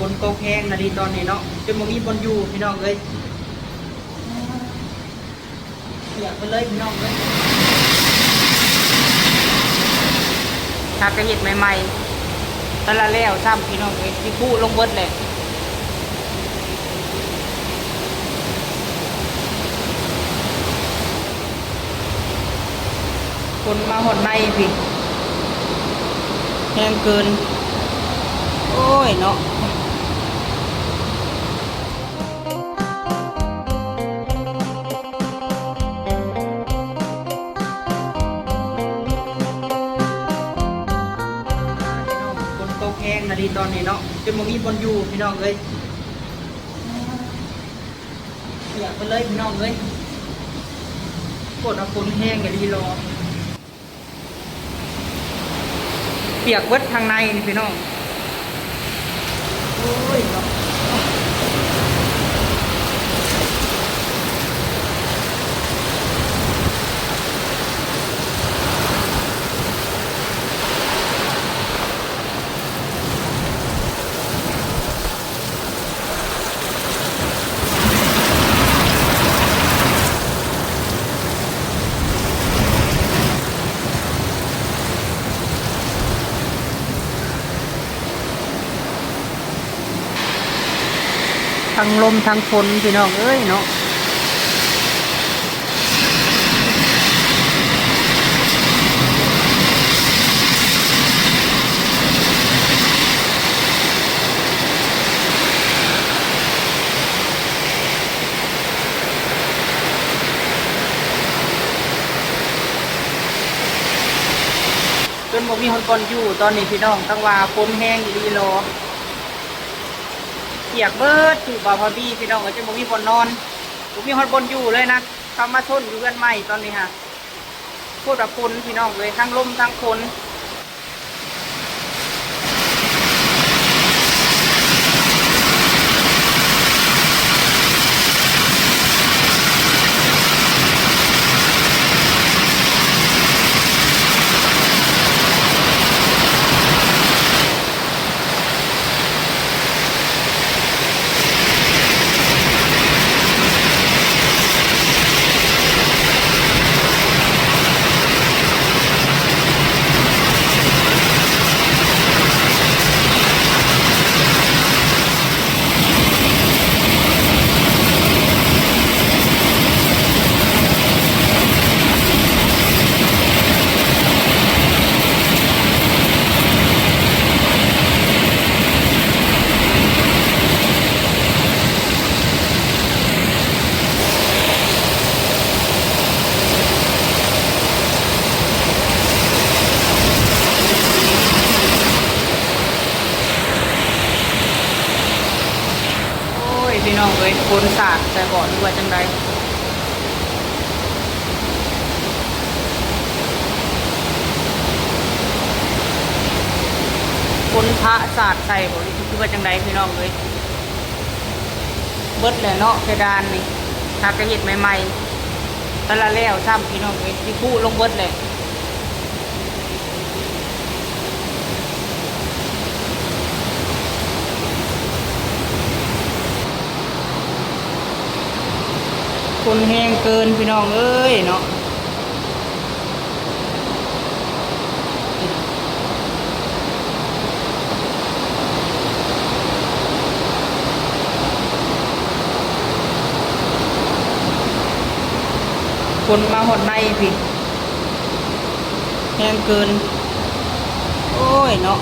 ຝົນຕົກແຮງນະດີຕອນນີ້ເນາະ ຈົນບໍ່ມີບ່ອນຢູ່ພີ່ນ້ອງເອີຍ. ປຽກເບິດເລີຍພີ່ນ້ອງເອີຍ ຫາກະເຮັດໃໝ່ໆ ແຕ່ລະແລ້ວຊ້ຳພີ່ນ້ອງເອີຍ ຊິຄຸລົງເບິດແຫຼະ. ຝົນມາຮອດໃນພີ້ ແຮງເກີນ ໂອ້ຍເນາະ. ຝົນຕົກແຮງນະດີຕອນນີ້ເນາະ ຈົນບໍ່ມີບ່ອນຢູ່ພີ່ນ້ອງເອີຍ. ປຽກເບິດເລີຍພີ່ນ້ອງເອີຍ ໂຄດວ່າຝົນແຮງອີ່ຫຼີຫຼໍ ປຽກເບິດທາງໃນນີ້ພີ່ນ້ອງ ໂອ້ຍເນາະ. ທັງລົມທັງຝົນພີ່ນ້ອງເອີຍເນາະ. ຈົນບໍ່ມີຮອດບ່ອນຢູ່ຕອນນີ້ພີ່ນ້ອງ ຈັ່ງວ່າຝົນແຮງອີ່ຫຼີຫຼໍ ປຽກເບິດ ຢູ່ບ່າວພາບີພີ່ນ້ອງເອີຍ ຈົນບໍ່ມີບ່ອນນອນ ບໍ່ມີຮອດບ່ອນຢູ່ເລີຍນະ. ເຂົ້າມາຊົນຢູ່ເຮືອນໃໝ່ຕອນນີ້ຫາ ໂຄດວ່າຝົນພີ່ນ້ອງເອີຍ ທັງລົມທັງຝົນ. ໂອ້ຍ ພີ່ນ້ອງເອີຍ ຝົນສາດໃສ່ບໍ່ ຫຼືວ່າຈັ່ງໃດ? ຝົນຟ້າສາດໃສ່ບໍ່ ຫຼືວ່າຈັ່ງໃດພີ່ນ້ອງເອີຍ? ເບິດແຫຼະເນາະ ເພດານນີ້ ຫາກະເຮັດໃໝ່ໆ ແຕ່ລະແລ້ວຊ້ຳພີ່ນ້ອງເອີຍ ຊິຄຸລົງເບິດແຫຼະ. ຝົນແຮງເກີນພີ່ນ້ອງເອີຍເນາະ. ຝົນມາຮອດໃນພີ້ ແຮງເກີນ ໂອ້ຍເນາະ.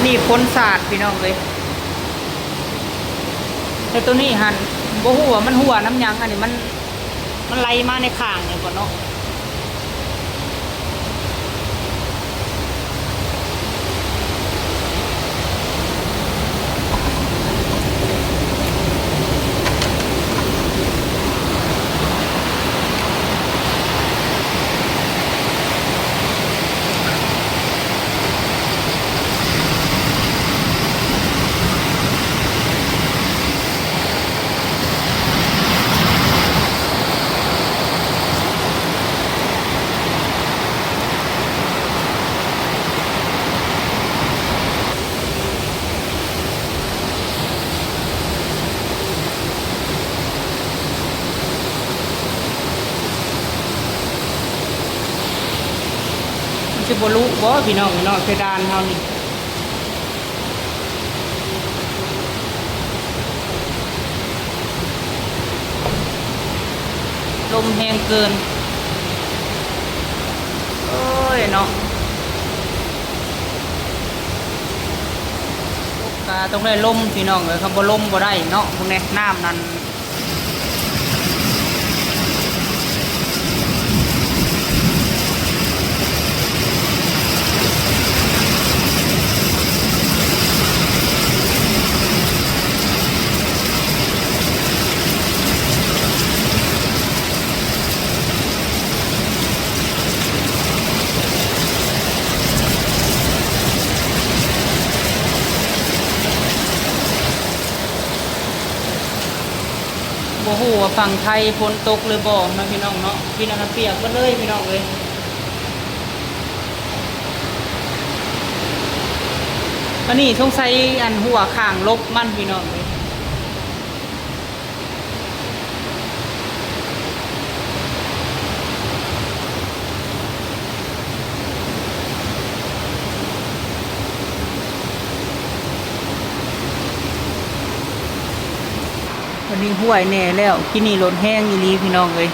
ນີ້ຝົນສາດພີ່ນ້ອງເອີຍ ແຕ່ໂຕນີ້ຫັ້ນບໍ່ຮູ້ວ່າມັນຮົ່ວນຳຫຍັງ ອັນນີ້ມັນ ມັນໄຫຼມາໃນຂ້າງນີ້ບໍ່ເນາະ. ຊິບໍ່ລຸບໍ່ພີ່ນ້ອງເນາະ ເພດານເຮົານີ້ ລົມແຮງເກີນ ໂອ້ຍເນາະ ກໍຕ້ອງໄດ້ລົມພີ່ນ້ອງເອີຍ ຄັນບໍ່ລົມບໍ່ໄດ້ເນາະ ເບິ່ງແດ່ ນ້ຳນັ້ນ ບໍ່ຮູ້ວ່າຝັ່ງໄທຝົນຕົກຫຼືບໍ່ເນາະພີ່ນ້ອງເນາະ ກິນອັນນັ້ນປຽກເບິດເລີຍພີ່ນ້ອງເອີຍ ອັນນີ້ສົງໄສອັນຮົ້ວຂ້າງລົບມັນພີ່ນ້ອງເອີຍ. ວັນນີ້ຫ້ວຍແດ່ແລ້ວ ກີ້ນີ້ລົມແຮງອີ່ຫຼີພີ່ນ້ອງເອີຍ.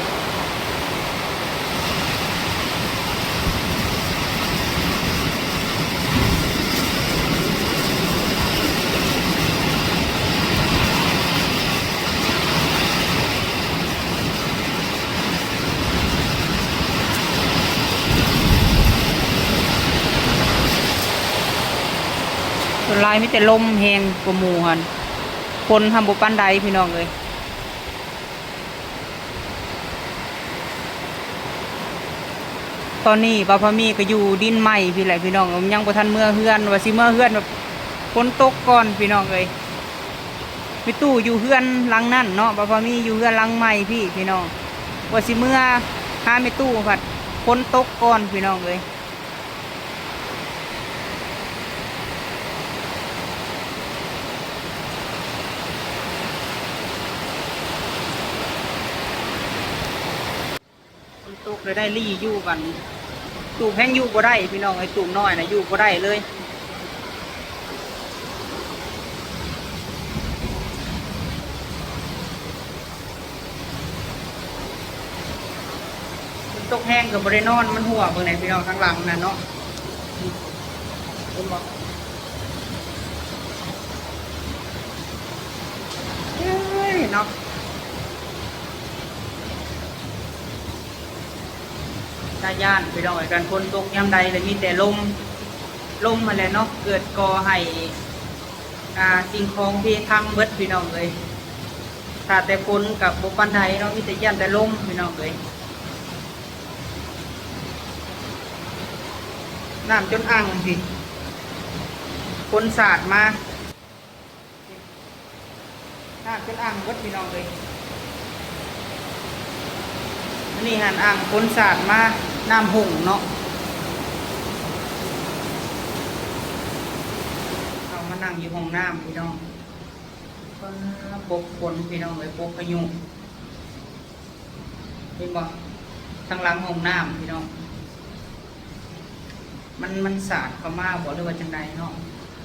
ສ່ວນຫຼາຍມີແຕ່ລົມແຮງກວ່າໝູ່ຫັ້ນ ຝົນຫັ້ນບໍ່ປານໃດພີ່ນ້ອງເອີຍ. ຕອນນີ້ບ່າວພາມີກໍຢູ່ດິນໃໝ່ພີ້ແຫຼະພີ່ນ້ອງ ຍັງບໍ່ທັນເມືອເຮືອນ ວ່າຊິເມືອເຮືອນແບບຝົນຕົກກ່ອນພີ່ນ້ອງເອີຍ. ແມ່ຕູ້ຢູ່ເຮືອນຫຼັງນັ້ນເນາະ ບ່າວພາມີຢູ່ເຮືອນຫຼັງໃໝ່ພີ້ພີ່ນ້ອງ ວ່າຊິເມືອຫາແມ່ຕູ້ພັດຝົນຕົກກ່ອນພີ່ນ້ອງເອີຍ. ຝົນຕົກແລ້ວໄດ້ລີ້ຢູ່ບັດນີ້ ຕູບແຮ່ງຢູ່ບໍ່ໄດ້ພີ່ນ້ອງເອີຍ ຕູບນ້ອຍນະຢູ່ບໍ່ໄດ້ເລີຍ. ຝົນຕົກແຮງກໍບໍ່ໄດ້ນອນ ມັນຮົ່ວເບິ່ງແດ່ພີ່ນ້ອງ ທາງຫຼັງນັ້ນເນາະ ເຫັນບໍ່ ເອີຍເນາະ. ຕາຢ້ານພີ່ນ້ອງເອີຍ ຄັນຝົນຕົກຍາມໃດລະມີແຕ່ລົມ ລົມຫັ້ນແຫຼະເນາະ ເກີດກໍ່ໃຫ້ ອ່າ ສິ່ງຂອງເພພັງເບິດພີ່ນ້ອງເອີຍ. ຖ້າແຕ່ຝົນກໍບໍ່ປານໃດເນາະ ມີແຕ່ຢ້ານແຕ່ລົມພີ່ນ້ອງເອີຍ. ນ້ຳຈົນອັ່ງພີ້ ຝົນສາດມາ ນ້ຳຈົນອັ່ງເບິດພີ່ນ້ອງເອີຍ. ອັນນີ້ຫັ້ນອັ່ງຝົນສາດມາ ນ້ຳຫົ່ງເນາະ. ເຮົາມານັ່ງຢູ່ຫ້ອງນ້ຳພີ່ນ້ອງ ປາ ປົກຝົນພີ່ນ້ອງເອີຍ ປົກພາຍຸ. ເຫັນບໍ່ ທາງຫຼັງຫ້ອງນ້ຳພີ່ນ້ອງ ມັນ ມັນສາດເຂົ້າມາບໍ່ ຫຼືວ່າຈັ່ງໃດເນາະ.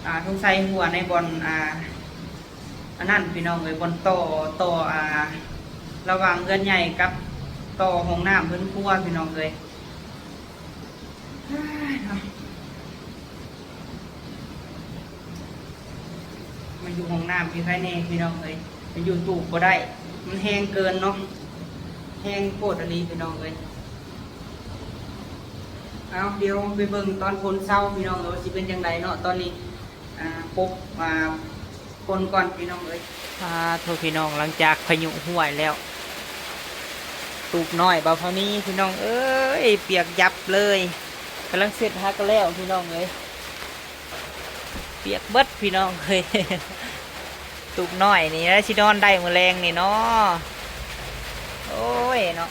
ອ່າ ສົງໄສຮົ່ວໃນບ່ອນ ອ່າ ອັນນັ້ນພີ່ນ້ອງເອີຍ ບ່ອນຕໍ່ ຕໍ່ ອ່າ ລະຫວ່າງເຮືອນໃຫຍ່ກັບຕໍ່ຫ້ອງນ້ຳເຮືອນຄົວພີ່ນ້ອງເອີຍ. ເນາະ ມາຢູ່ຫ້ອງນ້ຳຢູ່ໃສແດ່ພີ່ນ້ອງເອີຍ ມາຢູ່ຕູບບໍ່ໄດ້ ມັນແຮງເກີນເນາະ ແຮງໂພດອີ່ຫຼີພີ່ນ້ອງເອີຍ. ເອົາ ດຽວໄປເບິ່ງຕອນຝົນເຊົາພີ່ນ້ອງເອີຍ ວ່າຊິເປັນຈັ່ງໃດເນາະ. ຕອນນີ້ ອ່າ ປົກ ອ່າ ຝົນກ່ອນພີ່ນ້ອງເອີຍ. ອາໂທ້ ພີ່ນ້ອງ ຫຼັງຈາກພາຍຸຫ້ວຍແລ້ວ ຕູບນ້ອຍບ່າວພາມີພີ່ນ້ອງເອີຍ ປຽກຢັບເລີຍ ກຳລັງເຊັດຫາກໍແລ້ວພີ່ນ້ອງເອີຍ ປຽກເບິດພີ່ນ້ອງເອີຍ. ຕູບນ້ອຍນີ້ລະຊິນອນໄດ້ມື້ແລງນີ້ເນາະ ໂອ້ຍເນາະ.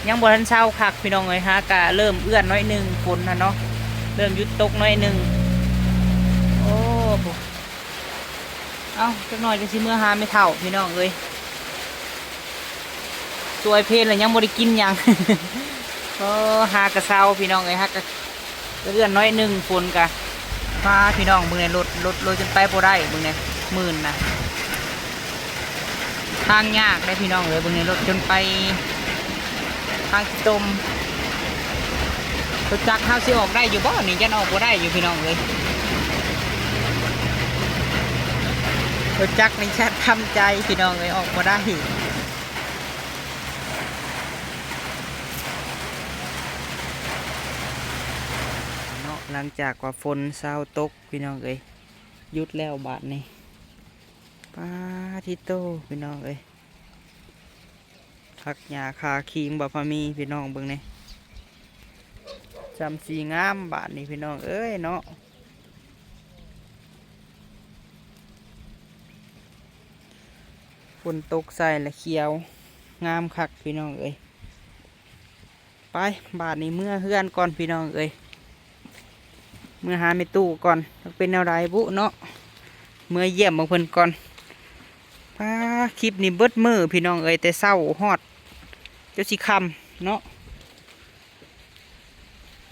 ຍັງບໍ່ທັນເຊົາຄັກພີ່ນ້ອງເອີຍ ຫາກະເລີ່ມເອື້ອນໜ້ອຍໜຶ່ງ ຝົນຫັ້ນເນາະ ເລີ່ມຢຸດຕົກໜ້ອຍໜຶ່ງ. ໂອ້ ເອົ້າ ຈັກໜ້ອຍຈັ່ງຊິເມືອຫາແມ່ເຖົ້າພີ່ນ້ອງເອີຍ ສວຍເພນແລ້ວຍັງບໍ່ໄດ້ກິນຫຍັງ. ໂອ້ ຫາກະເຊົາພີ່ນ້ອງເອີຍ ຫາກະ ເລື່ອນໜ້ອຍໜຶ່ງ ຝົນກະ ພາພີ່ນ້ອງເບິ່ງແດ່ ລົດ ລົດ ລົດຈົນໄປບໍ່ໄດ້ ເບິ່ງແດ່ ມື່ນນະ ທາງຍາກເດ້ພີ່ນ້ອງເອີຍ ເບິ່ງແດ່ ລົດຈົນໄປ ທາງຂີ້ຕົມ ລົດຈັກເຮົາຊິອອກໄດ້ຢູ່ບໍ່ນີ້ ຢ້ານອອກບໍ່ໄດ້ຢູ່ພີ່ນ້ອງເອີຍ ລົດຈັກນີ້ແຊດທຳໃຈພີ່ນ້ອງເອີຍ ອອກບໍ່ໄດ້. ເນາະ ຫຼັງຈາກວ່າຝົນເຊົາຕົກພີ່ນ້ອງເອີຍ ຢຸດແລ້ວບາດນີ້ ປາທິໂຕ ພີ່ນ້ອງເອີຍ ຜັກຫຍ້າຄາຄີງບໍ່ພາມີ ພີ່ນ້ອງເບິ່ງແດ່ ຊ່ຳສີງາມບາດນີ້ ພີ່ນ້ອງເອີຍເນາະ. ຝົນຕົກໃສ່ລະຂຽວງາມຄັກພີ່ນ້ອງເອີຍ ໄປ ບາດນີ້ເມືອເຮືອນກ່ອນພີ່ນ້ອງເອີຍ ເມືອຫາແມ່ຕູ້ກ່ອນ ຈັກເປັນແນວໃດບຸເນາະ ເມືອຢ້ຽມເບິ່ງເພິ່ນກ່ອນ ປາ ຄລິບນີ້ເບິດມື້ພີ່ນ້ອງເອີຍ ແຕ່ເຊົ້າຮອດຈົນຊິຄ່ຳເນາະ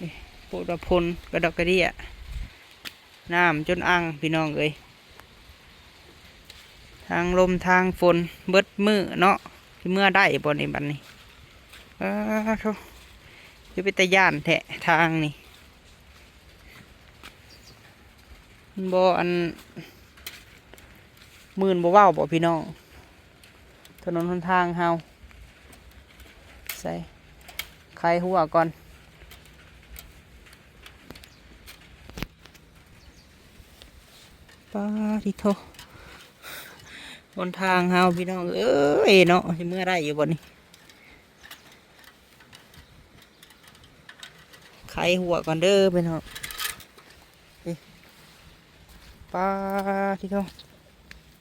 ນີ້ ໂພດວ່າຝົນກະດອກກະເດຍ ນ້ຳຈົນອັ່ງພີ່ນ້ອງເອີຍ ທັງລົມທັງຝົນເບິດມື້ເນາະ ຊິເມືອໄດ້ບໍ່ນີ້ບັດນີ້ ປາໂທ້ ຄືເປັນຕາຢ້ານແທ້ທາງນີ້ ມັນບໍ່ ອັນ ມື່ນບໍ່ເວົ້າບໍ່ພີ່ນ້ອງ ຖະໜົນຫົນທາງເຮົາ ໃສ່ ໄຂຮົ່ວກ່ອນ ປາທິໂທ ຫົນທາງເຮົາພີ່ນ້ອງເອີຍເນາະ ຊິເມືອໄດ້ຢູ່ບໍ່ນີ້ ໄຂຮົ່ວກ່ອນເດີພີ່ນ້ອງ ເອີ ປາທິໂທ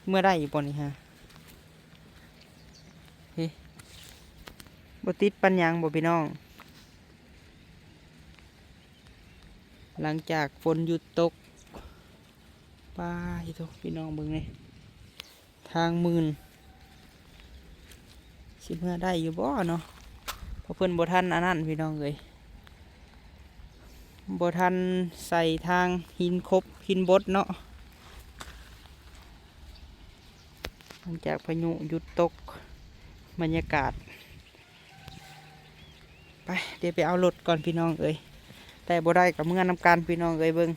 ເມືອໄດ້ຢູ່ບໍ່ນີ້ຫາ ເອີ ບໍ່ຕິດປານຫຍັງບໍ່ພີ່ນ້ອງ ຫຼັງຈາກຝົນຢຸດຕົກ ປາທິໂທ ພີ່ນ້ອງເບິ່ງແດ່ ທາງມື່ນ ຊິເມືອໄດ້ຢູ່ບໍ່ເນາະ ເພາະເພິ່ນບໍ່ທັນອັນນັ້ນພີ່ນ້ອງເອີຍ ບໍ່ທັນໃສ່ທາງຫີນຄົບຫີນບົດເນາະ ຫຼັງຈາກພາຍຸຢຸດຕົກ ບັນຍາກາດ ໄປ ດຽວໄປເອົາລົດກ່ອນພີ່ນ້ອງເອີຍ ໄດ້ບໍ່ໄດ້ກໍເມືອນຳກັນພີ່ນ້ອງເອີຍ ເບິ່ງ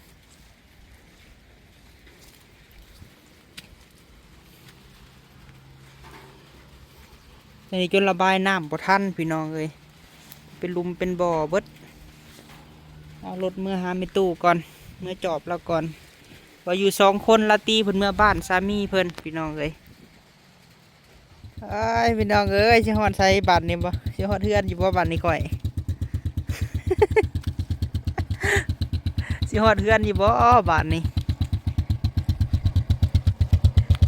ອັນນີ້ຈົນລະບາຍນ້ຳບໍ່ທັນພີ່ນ້ອງເອີຍ ເປັນຫຼຸມເປັນບໍ່ເບິດ ເອົາລົດເມືອຫາແມ່ຕູ້ກ່ອນ ເມືອຈອບລາວກ່ອນ ວ່າຢູ່ສອງຄົນ ລາຕີເພິ່ນເມືອບ້ານສາມີເພິ່ນພີ່ນ້ອງເອີຍ. ອ້າຍ ພີ່ນ້ອງເອີຍ ຊິຮອດໃສບາດນີ້ບໍ່ ຊິຮອດເຮືອນຢູ່ບໍ່ບາດນີ້ຂ້ອຍ ຊິຮອດເຮືອນຢູ່ບໍ່ບາດນີ້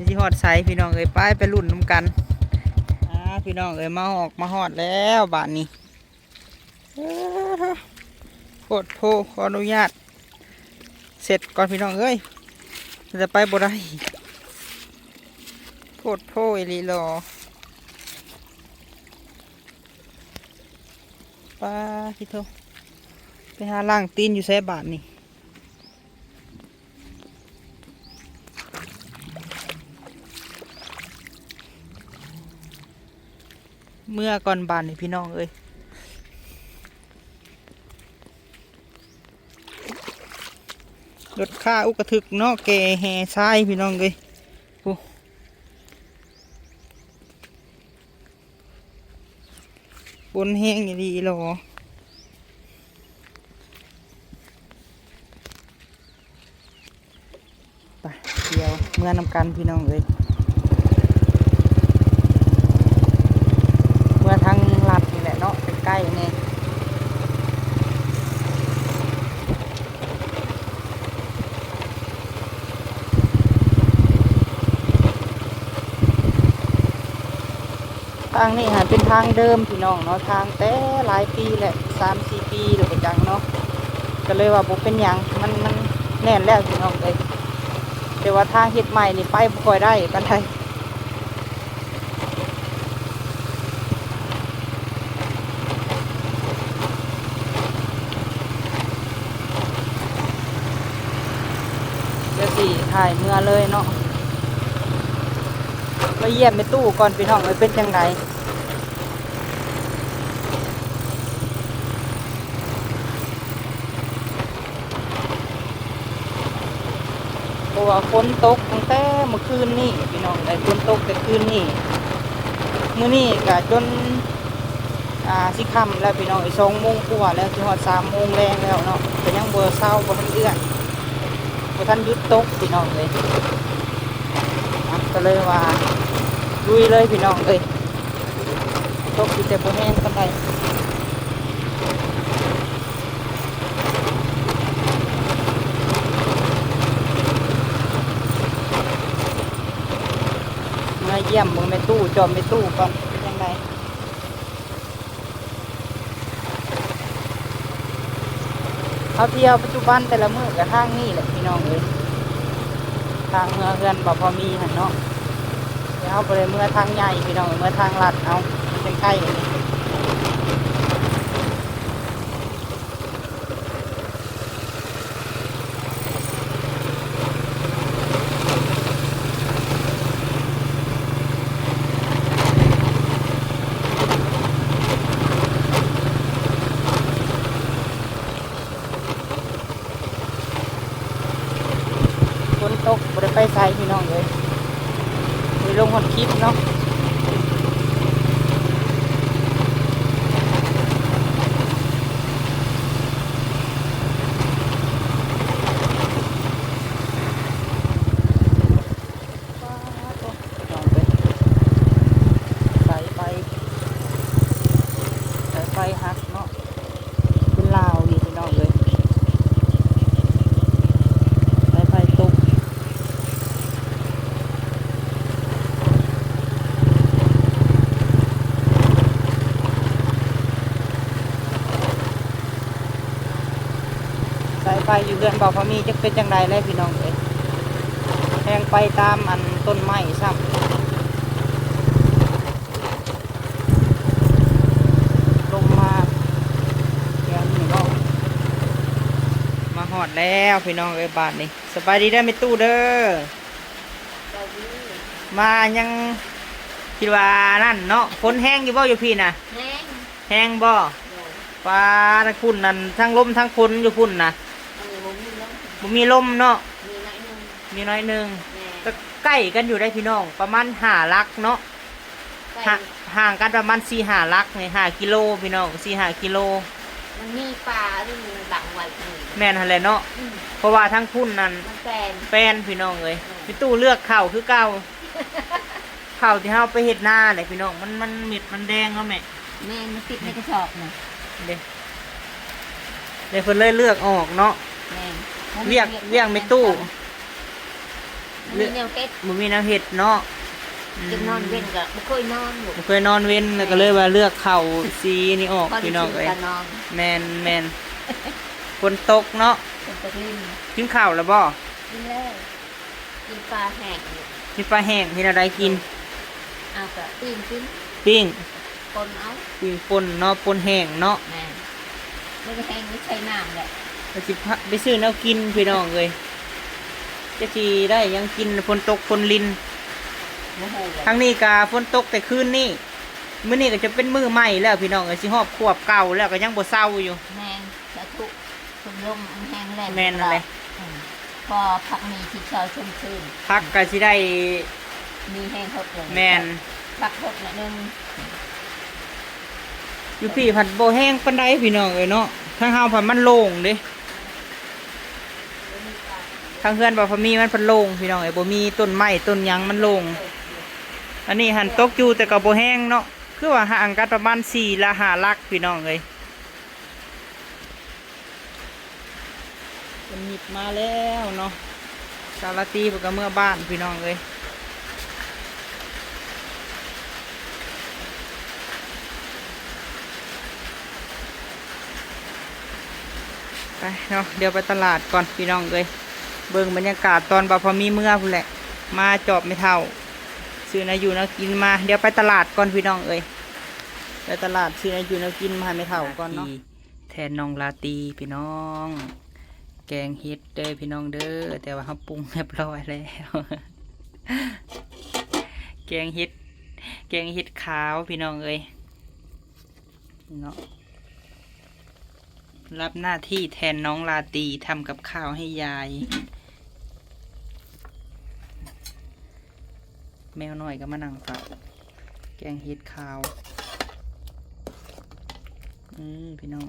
ຊິຮອດໃສພີ່ນ້ອງເອີຍ ໄປ ໄປລຸ້ນນຳກັນ ອ້າ ພີ່ນ້ອງເອີຍ ມາຮອດ ມາຮອດແລ້ວບາດນີ້. ເອີ ໂພດໂພ ຂໍອະນຸຍາດເຊັດກ່ອນພີ່ນ້ອງເອີຍ ມັນຈະໄປບໍ່ໄດ້ ໂພດໂພອີ່ຫຼີຫຼໍ ປາທິໂທ ໄປຫາລ້າງຕີນຢູ່ໃສບາດນີ້. ເມືອກ່ອນບາດນີ້ພີ່ນ້ອງເອີຍ ລົດຄາອຸກກະທຶກເນາະ ແກ່ແຮ່ຊາຍພີ່ນ້ອງເອີຍ ໂອ້. ຝົນແຮງອີ່ຫຼີອີ່ຫຼໍ ໄປ ດຽວເມືອນຳກັນພີ່ນ້ອງເອີຍ ເມືອທາງລັດນີ້ແຫຼະເນາະ ໃກ້ໆ ນີ້. ທາງນີ້ຫາເປັນທາງເດີມພີ່ນ້ອງເນາະ ທາງແຕ່ຫຼາຍປີແຫຼະ ສາມສີ່ປີແລ້ວບໍ່ຈັກເນາະ ກໍເລີຍວ່າບໍ່ເປັນຫຍັງ ມັນ ມັນແໜ້ນແລ້ວພີ່ນ້ອງເອີຍ ແຕ່ວ່າທາງເຮັດໃໝ່ນີ້ໄປບໍ່ຄ່ອຍໄດ້ປານໃດ. ກໍຊິຖ່າຍເມືອເລີຍເນາະ. ມາຢ້ຽມແມ່ຕູ້ກ່ອນພີ່ນ້ອງເອີຍ ເປັນຈັ່ງໃດ? ເພາະວ່າຝົນຕົກຕັ້ງແຕ່ມື້ຄືນນີ້ພີ່ນ້ອງເອີຍ ຝົນຕົກແຕ່ຄືນນີ້. ມື້ນີ້ກະຈົນ ອ່າ ຊິຄ່ຳແລ້ວພີ່ນ້ອງເອີຍ ສອງໂມງກວ່າແລ້ວ ຊິຮອດສາມໂມງແລງແລ້ວເນາະ ກະຍັງບໍ່ເຊົາ ບໍ່ທັນເອື້ອນ ບໍ່ທັນຢຸດຕົກພີ່ນ້ອງເອີຍ. ອ່ະ ກະເລີຍວ່າລຸຍເລີຍພີ່ນ້ອງເອີຍ ຕົກຢູ່ແຕ່ບໍ່ແຮງປານໃດ. ມາຢ້ຽມເບິ່ງແມ່ຕູ້ ຈອມແມ່ຕູ້ກ່ອນ ເປັນຈັ່ງໃດ? ເຮົາທ່ຽວປັດຈຸບັນແຕ່ລະມື້ກະທາງນີ້ແຫຼະພີ່ນ້ອງເອີຍ ທາງເມືອເຮືອນບ່າວພາມີຫັ້ນເນາະ. ແຕ່ເຮົາບໍ່ໄດ້ເມືອທາງໃຫຍ່ພີ່ນ້ອງ ເມືອທາງລັດເອົາ ມັນຈັ່ງໃກ້. ຝົນຕົກບໍ່ໄດ້ໄປໃສພີ່ນ້ອງເອີຍ ບໍ່ໄດ້ລົງຮອດຄລິບເນາະ. ສາຍໄຟ ສາຍໄຟຫັກເນາະ ເປັນລາວຢູ່ພີ່ນ້ອງເອີຍ ສາຍໄຟຕົກ. ສາຍໄຟຢູ່ເຮືອນບ່າວພາມີຈັກເປັນຈັ່ງໃດແລະພີ່ນ້ອງເອີຍ ແຮງໄປຕາມອັນຕົ້ນໄມ້ຊ້ຳ. ລົງມາແຖວນີ້ເນາະ ມາຮອດແລ້ວພີ່ນ້ອງເອີຍບາດນີ້. ສະບາຍດີເດີແມ່ຕູ້ເດີ. ສະບາຍດີ. ມາຍັງຄິດວ່ານັ້ນເນາະ ຝົນແຮງຢູ່ບໍ່ຢູ່ພີ້ນະ? ແຮງ. ແຮງບໍ່? ໂດຍ. ປາດ ທາງພຸ້ນນັ້ນ ທັງລົມທັງຝົນຢູ່ພຸ້ນນະ. ເອີ ບໍ່ມີລົມ ບໍ່ມີລົມເນາະ. ມີໜ້ອຍໜຶ່ງ ມີໜ້ອຍໜຶ່ງ. ແມ່ນ. ກໍໃກ້ກັນຢູ່ໄດ໋ພີ່ນ້ອງ ປະມານຫ້າຫຼັກເນາະ. ໃກ້ ຫ່າງ ຫ່າງກັນປະມານສີ່ຫ້າຫຼັກນີ້ ຫ້າກິໂລພີ່ນ້ອງ ສີ່ຫ້າກິໂລ. ມັນມີປ່າອັນນີ້ມັນບັງໄວ້ນີ້. ແມ່ນຫັ້ນແຫຼະເນາະ. ອືມ. ເພາະວ່າທາງພຸ້ນນັ້ນ ມັນແປນ ແປນພີ່ນ້ອງເອີຍ. ອືມ. ມີຕູ້ເລືອກເຂົ້າຄືເກົ່າ ເຂົ້າທີ່ເຮົາໄປເຮັດນາແຫຼະພີ່ນ້ອງ ມັນ ມັນເມັດມັນແດງເນາະແມ່. ແມ່ນ ມັນຕິດໃນກະສອບນະ. ເດ້ ເດ້ເພິ່ນເລີຍເລືອກອອກເນາະ. ແມ່ນ. ວຽກ ວຽກແມ່ຕູ້ ບໍ່ມີແນວເຮັດ ບໍ່ມີແນວເຮັດເນາະ. ອືມ. ຈົນນອນເວັນກໍບໍ່ເຄີຍນອນ ບໍ່ເຄີຍນອນເວັນ ແລ້ວກໍເລີຍວ່າເລືອກເຂົ້າສີນີ້ອອກ ພໍດີ ພີ່ນ້ອງເອີຍ. ແມ່ນໆ. ຝົນຕົກເນາະ. ຝົນຕົກລິນ. ກິນເຂົ້າແລ້ວບໍ່? ກິນແລ້ວ. ກິນປາແຫ້ງຢູ່. ກິນປາແຫ້ງ ເຮັດແນວໃດກິນ? ເອົາກະປີ້ງກິນ. ປີ້ງ ປົ່ນເອົາ. ປີ້ງປົ່ນເນາະ ປົ່ນແຫ້ງເນາະ. ແມ່ນ. ບໍ່ໄດ້ແຫ້ງ ໄດ້ໃສ່ນ້ຳແຫຼະ. ກໍຊິພາໄປຊື້ແນວກິນພີ່ນ້ອງເອີຍ ຈະຊິໄດ້ຫຍັງກິນ ຝົນຕົກຝົນລິນ. ບໍ່ຮູ້ແຫຼະ. ທາງນີ້ກະຝົນຕົກແຕ່ຄືນນີ້ ມື້ນີ້ກໍຈະເປັນມື້ໃໝ່ແລ້ວພີ່ນ້ອງເອີຍ ຊິຮອບຂວບເກົ່າແລ້ວ ກໍຍັງບໍ່ເຊົາຢູ່. ແມ່ນ. ສາທຸ. ຝົນລົງແຮງແລ້ງ. ແມ່ນນັ້ນແຫຼະ. ອືມ. ພໍຜັກມີທີ່ເຊົາຊົມຊື່ນ ຜັກກໍຊິໄດ້ມີແຮງຫົດເລີຍ. ແມ່ນ. ຜັກຫົດໜ້ອຍໜຶ່ງ. ຢູ່ພີ້ພັດບໍ່ແຮງປານໃດພີ່ນ້ອງເອີຍເນາະ ທາງເຮົາພັດມັນໂລ່ງເດ້. ທາງເຮືອນບ່າວພາມີມັນພັດໂລ່ງພີ່ນ້ອງເອີຍ ບໍ່ມີຕົ້ນໄມ້ຕົ້ນຫຍັງ ມັນໂລ່ງ. ອັນນີ້ຫັ້ນຕົກຢູ່ແຕ່ກໍບໍ່ແຮງເນາະ ຄືວ່າຫ່າງກັນປະມານສີ່ລະຫ້າຫຼັກພີ່ນ້ອງເອີຍ. ເພິ່ນມິດມາແລ້ວເນາະ ສາວລາຕີເພິ່ນກໍເມືອບ້ານພີ່ນ້ອງເອີຍ. ໄປເນາະ ດຽວໄປຕະຫຼາດກ່ອນພີ່ນ້ອງເອີຍ ເບິ່ງບັນຍາກາດຕອນບ່າວພາມີເມືອພຸ້ນແຫຼະ ມາຈອບແມ່ເຖົ້າ ຊື້ແນວຢູ່ແນວກິນມາ. ດຽວໄປຕະຫຼາດກ່ອນພີ່ນ້ອງເອີຍ ໄປຕະຫຼາດຊື້ແນວຢູ່ແນວກິນມາໃຫ້ແມ່ເຖົ້າກ່ອນເນາະ. ແທນນ້ອງລາຕີພີ່ນ້ອງ ແກງເຫັດເດີພີ່ນ້ອງເດີ ແຕ່ວ່າເຮົາປຸງຮຽບຮ້ອຍແລ້ວ ແກງເຫັດ ແກງເຫັດຂາວພີ່ນ້ອງເອີຍ ເນາະ ຮັບໜ້າທີ່ແທນນ້ອງລາຕີ ທຳກັບຂ້າວໃຫ້ຍາຍ ແມວນ້ອຍກໍມານັ່ງເຝົ້າ ແກງເຫັດຂາວ ອື ພີ່ນ້ອງ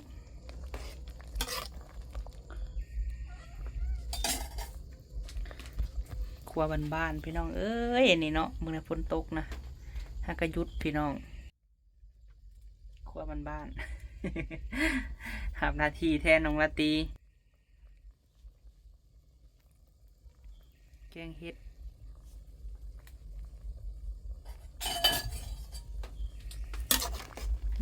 ຄົວບ້ານໆ ພີ່ນ້ອງເອີຍ ນີ້ເນາະ ມື້ນີ້ຝົນຕົກນະ ຫາກະຢຸດພີ່ນ້ອງ ຄົວບ້ານໆ ຮັບໜ້າທີ່ແທນນ້ອງລາຕີ ແກງເຫັດ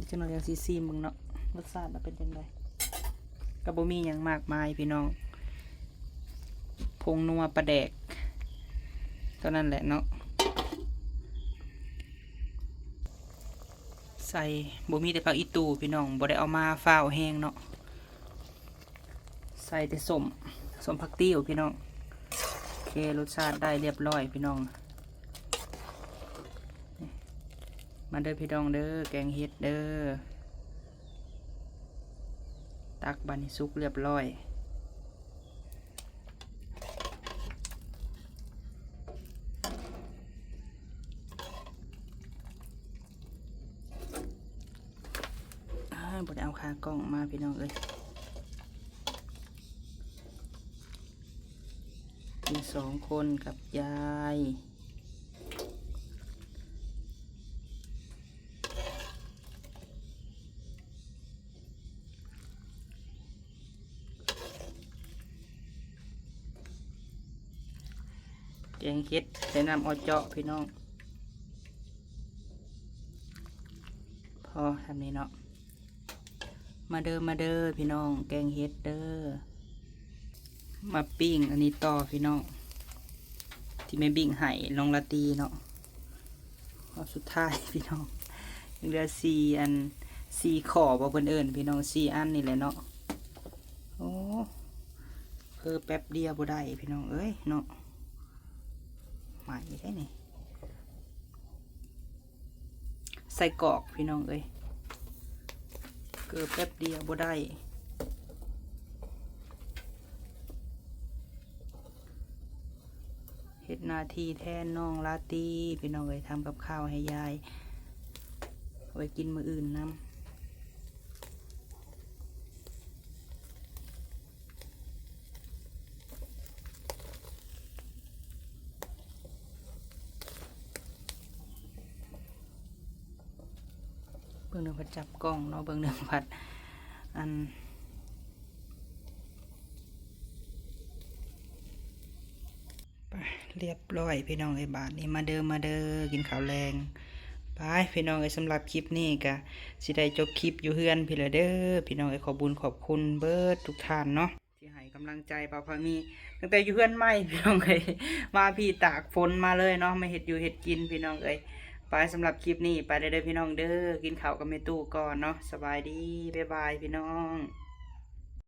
ຈັກໜ້ອຍຈັ່ງຊິຊີມເບິ່ງເນາະ ລົດຊາດວ່າເປັນຈັ່ງໃດ ກໍບໍ່ມີຫຍັງມາກມາຍພີ່ນ້ອງ ຜົງນົວ ປາແດກ ເທົ່ານັ້ນແຫຼະເນາະ ໃສ່ ບໍ່ມີແຕ່ຜັກອີ່ຕູ່ພີ່ນ້ອງ ບໍ່ໄດ້ເອົາມາ ຟ້າວແຮງເນາະ ໃສ່ແຕ່ສົ້ມ ສົ້ມຜັກຕິ້ວພີ່ນ້ອງ ໂອເຄ ລົດຊາດໄດ້ຮຽບຮ້ອຍພີ່ນ້ອງ ມາເດີພີ່ນ້ອງເດີ ແກງເຫັດເດີ ຕັກບາດນີ້ສຸກຮຽບຮ້ອຍ ອາ ບໍ່ໄດ້ເອົາຂາກ້ອງມາພີ່ນ້ອງເອີຍ ກິນສອງຄົນກັບຍາຍ ແກງເຫັດໃສ່ນ້ຳເອາະເຈາະພີ່ນ້ອງ ພໍສ່ຳນີ້ເນາະ ມາເດີ ມາເດີພີ່ນ້ອງ ແກງເຫັດເດີ ມາປີ້ງອັນນີ້ຕໍ່ພີ່ນ້ອງ ທີ່ແມ່ບິ້ງໃຫ້ນ້ອງລາຕີເນາະ ຮອບສຸດທ້າຍພີ່ນ້ອງ ຍັງເຫຼືອສີ່ອັນ ສີ່ຂໍ້ບໍ່ເພິ່ນເອີ້ນພີ່ນ້ອງ ສີ່ອັນນີ້ແຫຼະເນາະ ໂອ້ ເພີແປັບດຽວບໍ່ໄດ້ພີ່ນ້ອງເອີຍເນາະ ໄໝ້ແທ້ນີ້ ໄສ້ກອກພີ່ນ້ອງເອີຍ ເກີບແປັບດຽວບໍ່ໄດ້ ເຮັດໜ້າທີ່ແທນນ້ອງລາຕີພີ່ນ້ອງເອີຍ ທຳກັບຂ້າວໃຫ້ຍາຍ ເອົາໄວ້ກິນມື້ອື່ນນຳ. ເບິ່ງໜຶ່ງພັດຈັບກ້ອງເນາະ ເບິ່ງໜຶ່ງພັດ ອັນ ໄປ ຮຽບຮ້ອຍພີ່ນ້ອງເອີຍ ບາດນີ້ມາເດີ ມາເດີ ກິນເຂົ້າແລງ ໄປພີ່ນ້ອງເອີຍ ສຳລັບຄລິບນີ້ກະຊິໄດ້ຈົບຄລິບຢູ່ເຮືອນພີ້ແຫຼະເດີ ພີ່ນ້ອງເອີຍ ຂອບບຸນຂອບຄຸນເບິດທຸກທ່ານເນາະ ທີ່ໃຫ້ກຳລັງໃຈບ່າວພາມີ ຕັ້ງແຕ່ຢູ່ເຮືອນໃໝ່ພີ່ນ້ອງເອີຍ ມາພີ້ຕາກຝົນມາເລີຍເນາະ ມາເຮັດຢູ່ເຮັດກິນພີ່ນ້ອງເອີຍ ໄປ ສຳລັບຄລິບນີ້ໄປແລ້ວເດີພີ່ນ້ອງເດີ ກິນເຂົ້າກັບແມ່ຕູ້ກ່ອນເນາະ ສະບາຍດີ ບາຍບາຍພີ່ນ້ອງ.